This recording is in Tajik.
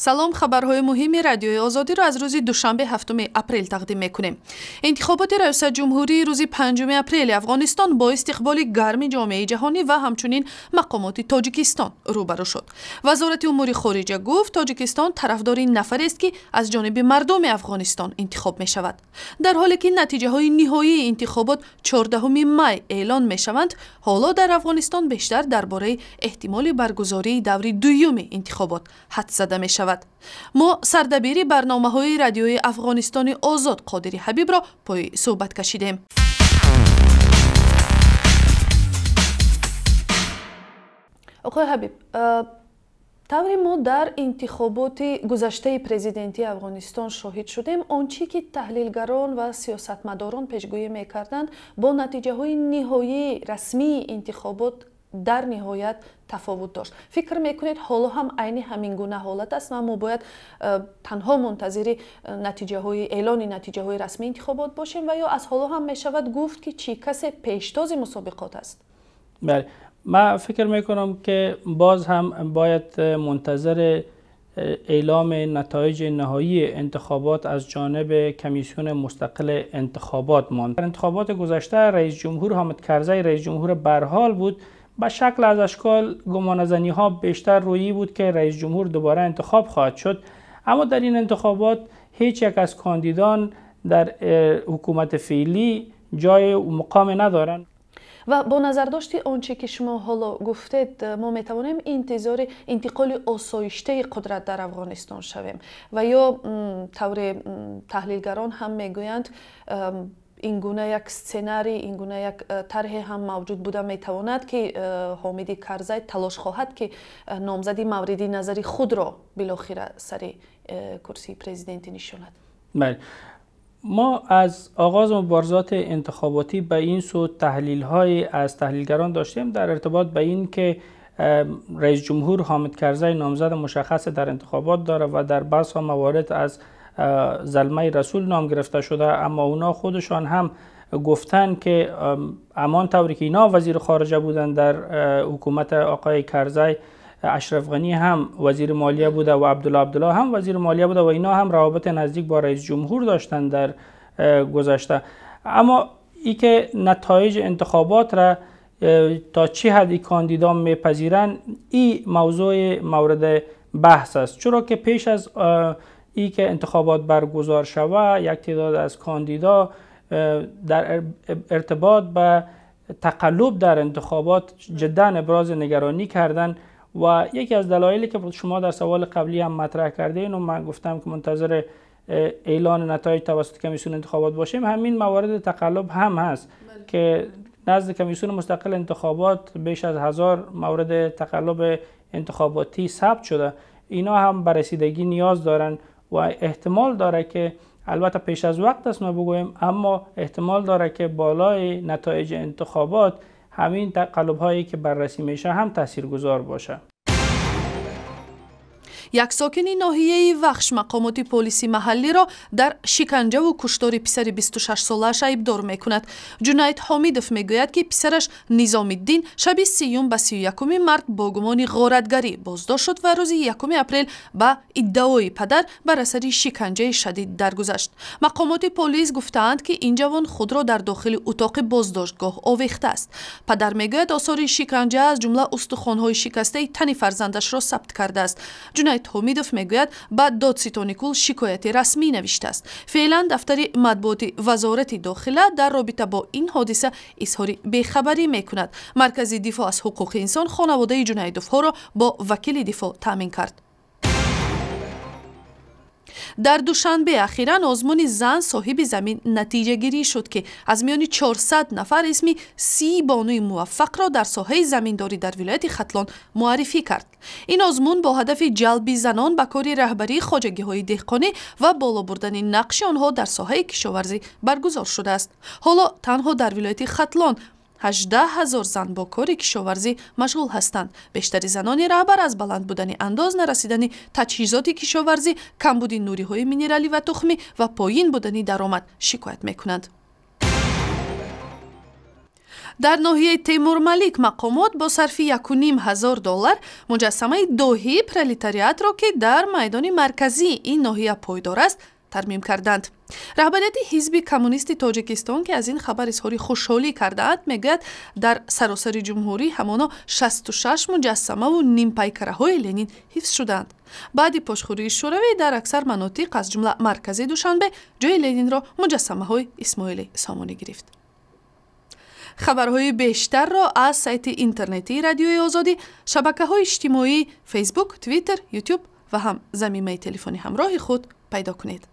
Салом, хабарҳои муҳими Радиои Озодиро аз рӯзи душанбе, 7 апрел тақдим мекунем. Интихоботи раёсат ҷумҳурии рӯзи 5 апрели Афғонистон бо истиқболи гарми ҷомеаи ҷаҳонӣ ва ҳамчунин мақомоти Тоҷикистон рӯбарӯ шуд. Вазорати умури хориҷа гуфт, Тоҷикистон тарафдори нафарест, ки аз ҷониби мардуми Афғонистон интихоб мешавад. Дар ҳоле ки натиҷаҳои ниҳоии интихобот 14 май эълон мешаванд, ҳоло дар Афғонистон бештар дар бораи эҳтимоли баргузории даври дуюми интихобот ҳадс зада мешавад. Мо сардабири барномаҳои радиои Афғонистони Озод Қодири Ҳабибро пои суҳбат кашидем. Оқои Ҳабиб, тавре мо дар интихоботи гузаштаи президентии Афғонистон шоҳид шудем, он чӣ ки таҳлилгарон ва сиёсатмадорон пешгӯӣ мекарданд, бо натиҷаҳои ниҳоии расмии интихобот дар ниҳоят тафовут дошт. Фикр мекунед, ҳоло ҳам айни ҳамин гуна ҳолат аст ва мо бояд танҳо мунтазири натиҷаҳои эълони натиҷаҳои расмии интихобот бошем ва ё аз ҳоло ҳам мешавад гуфт, ки чӣ касе пештози мусобиқот аст? Бале, ман фикр мекунам, ки боз ҳам бояд мунтазир اعلام نتایج نهایی انتخابات از جانب کمیسیون مستقل انتخابات ماند. در انتخابات گذشته رئیس جمهور حامد کرزی رئیس جمهور برحال بود. به شکل از اشکال گمانه‌زنی ها بیشتر رویی بود که رئیس جمهور دوباره انتخاب خواهد شد، اما در این انتخابات هیچ یک از کاندیدان در حکومت فعلی جای و مقام ندارند. Ва бо назардошти он чӣ ки шумо ҳоло гуфтед, мо метавонем интизори интиқоли осоиштаи қудрат дар Афғонистон шавем ва ё тавре таҳлилгарон ҳам мегӯянд, ин гуна як сценарий, ин гуна як тарҳе ҳам мавҷуд буда метавонад, ки Ҳомиди Карзай талош хоҳад, ки номзади мавриди назари худро билохира сари курсии президентӣ нишонад? Бале, ما از آغاز مبارزات انتخاباتی به این سو تحلیل های از تحلیلگران داشتیم در ارتباط به این که رئیس جمهور حامد کرزی نامزد مشخص در انتخابات داره و در بعض موارد از زلمه رسول نام گرفته شده، اما اونا خودشان هم گفتن که امان طوری که اینا وزیر خارجه بودن در حکومت آقای کرزی، اشرف غنی هم وزیر مالیه بوده و عبدالله عبدالله هم وزیر مالیه بوده و اینا هم روابط نزدیک با رئیس جمهور داشتن در گذشته. اما ای که نتایج انتخابات را تا چه حدی کاندیدان میپذیرن، این موضوع مورد بحث است، چرا که پیش از ای که انتخابات برگزار شود یک تعداد از کاندیدا در ارتباط به تقلب در انتخابات جدا ابراز نگرانی کردند و یکی از دلایلی که شما در سوال قبلی هم مطرح کردین و من گفتم که منتظر اعلان نتایج توسط کمیسیون انتخابات باشیم، همین موارد تقلب هم هست که نزد کمیسیون مستقل انتخابات بیش از 1000 مورد تقلب انتخاباتی ثبت شده. اینا هم بررسیدگی نیاز دارن و احتمال داره که البته پیش از وقت است ما بگوییم، اما احتمال داره که بالای نتایج انتخابات همین تقلب هایی که بررسی میشه هم تاثیرگذار باشه. Як сокини ноҳияи Вахш мақомоти полиси маҳаллиро дар шиканҷаву куштори писари 26-солааш айбдор мекунад. Ҷунайд Ҳомидов мегӯяд, ки писараш Низомиддин шаби 30 ба 31 март бо гумони ғоратгарӣ боздошт шуд ва рӯзи 1 апрел ба иддаои падар бар асари шиканҷаи шадид даргузашт. Мақомоти полис гуфтаанд, ки ин ҷавон худро дар дохили утоқи боздоштгоҳ овехтааст. Падар мегӯяд, осори шиканҷа, аз ҷумла устухонҳои шикастаи тани фарзандашро сабт кардааст. Ҷунайд Ҳомидов мегӯяд, ба додситони кул шикояти расмӣ навиштааст. Феълан дафтари матбуоти Вазорати дохила дар робита бо ин ҳодиса изҳори бехабарӣ мекунад. Маркази дифоъ аз ҳуқуқи инсон хонаводаи Ҷунайдовҳоро бо вакили дифоъ таъмин кард. Дар Душанбе ахиран озмуни «Зан соҳиби замин» натиҷагирӣ шуд, ки аз миёни 400 нафар исми 30 бонуи муваффақро дар соҳаи заминдорӣ дар вилояти Хатлон муаррифӣ кард. Ин озмун бо ҳадафи ҷалби занон ба кори раҳбарии хоҷагиҳои деҳқонӣ ва боло бурдани нақши онҳо дар соҳаи кишоварзӣ баргузор шудааст. Ҳоло танҳо дар вилояти Хатлон 18 000 зан бо кори кишоварзӣ машғул ҳастанд. Бештари занони раҳбар аз баланд будани андоз, нарасидани таҷҳизоти кишоварзӣ, камбуди нуриҳои минералӣ ва тухмӣ ва поин будани даромад шикоят мекунанд. Дар ноҳияи Темурмалик мақомот бо сарфи 1500 доллар муҷассамаи доҳии пролетариатро, ки дар майдони марказии ин ноҳия пойдор аст, тармим карданд. Раҳбарияти Ҳизби Коммунисти Тоҷикистон, ки аз ин хабар изҳори хушҳолӣ кардаанд, мегӯяд, дар саросари ҷумҳурӣ ҳамоно 66 муҷассамаву нимпайкараҳои Ленин ҳифз шуданд. Баъди пошхӯрии Шӯравӣ дар аксар манотиқ, аз ҷумла маркази Душанбе, ҷои Ленинро муҷассамаҳои Исмоили Сомонӣ гирифт. Хабарҳои бештарро аз сайти интернетии Радиои Озодӣ, шабакаҳои иҷтимоӣ, Фейсбук, Твиттер, Ютуб ва ҳам замимаи телефони ҳамроҳи худ пайдо кунед.